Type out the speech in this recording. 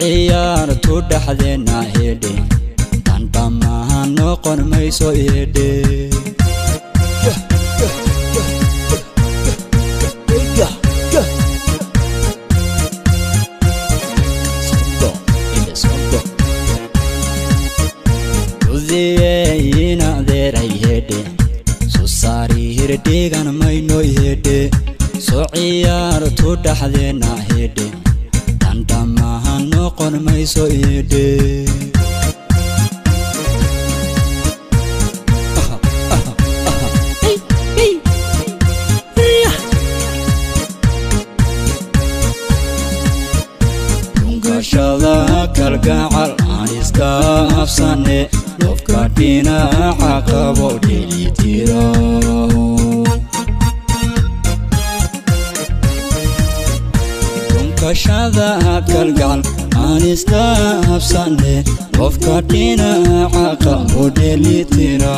Ciyaartu dhexdeenna hedhe, tan dhammahan noqon mayso hedhe. Dudiyeinadeeray hedhe, soo saari hirdhigan mayno hedhe. Soo ciyaartu dhexdeenna hedhe, tan dhammahan noqon mayso hedhe. Dhungashada kalgacal aan iska habsane, qofka dhinaca qabo dhelitiro. Dhunkashada kalgacal aan iska habsane, qofka dhinaca qabo dhelitiro.